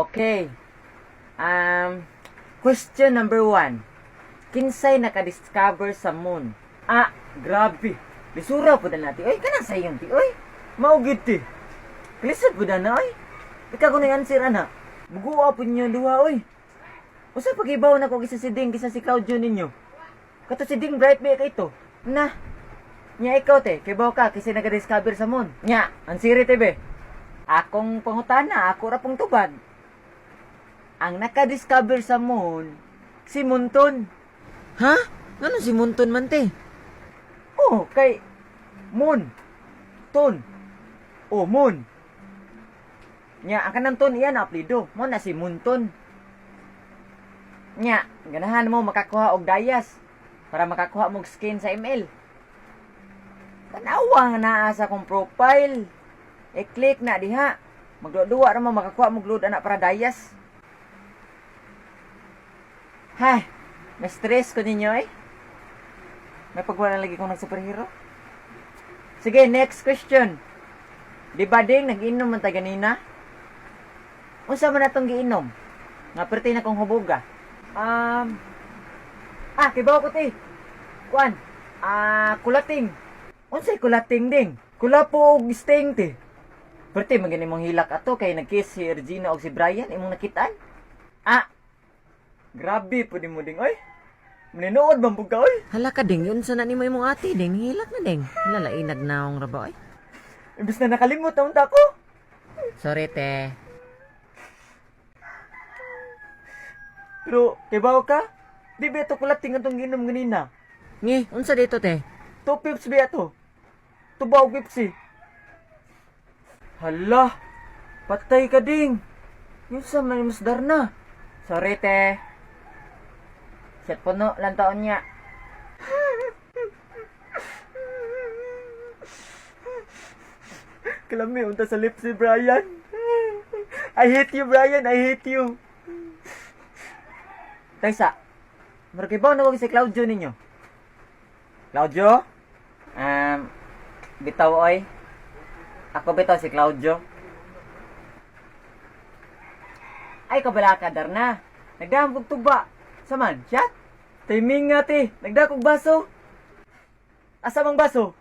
Okay. Question number 1. Kinsay nakadiscover sa moon? Ah, grabe. Lisura po na natin. Oy, kanang sayon ti. Oy, mao gid ti. Kalisod po na oy. Ikaw ko na answer ana. Bugoa po ninyo duha oy. Usa pagibaw na ko kisa si Ding kisa si Claudio ninyo. Kato si Ding bright ba kay ito? Na. Nya ikaw te, kibaw ka kasi naga-discover sa moon. Nya, ang siri te be. Akong pangutana, ako ra pong tubag. Ang naka-discover sa moon, si Munton. Ha? Ngano si Munton man te? Oh, kay Moon. Ton. Oh, Moon. Nya, ang kanang ton iyan aplido. Mo na si Munton. Nya, ganahan mo makakuha og dayas para makakuha mo og skin sa ML. Tanawa nga naa sa akong profile. I-click na diha. Magduwa ra mo makakuha mo og load ana para dayas. Hay, may stress ko ninyo eh. May pagwala lagi kong nag-superhero. Sige, next question. Di ba ding nag-inom man ta ganina? Unsa man atong giinom? Nga perti na kong huboga. Ah, kibaw ko te. Kuan. Ah, kulating. Unsay kulating ding? Kulapo og sting te. Perti man gani mong hilak ato kay nagkiss si Regina og si Brian imong nakitaan. Ah. Grabe pud nimo ding oy. Maninood man pud ka oy. Hala ka ding, unsa na nimo imong ate ding, hilak na ding. Hala lainag naong ra ba oy. Imbis na nakalimot na unta ko. Sorry te. Pero, kibaw ka? Di ba ito kulating atong ginom ganina? Ngi, unsa dito te? 2 pips ba ito? Tubaw Pepsi. Hala, patay ka ding. Yung sa may masdar na. Sorry te. Set puno lang taon niya. Kalami, unta sa lips si Brian. I hate you, Brian. I hate you. Taysa, Markibaw na ko si Claudio ninyo. Claudio? Bitaw oy. Ako bitaw si Claudio. Ay, kabala ka, Darna. Nagdaham kog tuba. Saman, shot? Timing nga, te. Nagdakog baso. Asa mang baso?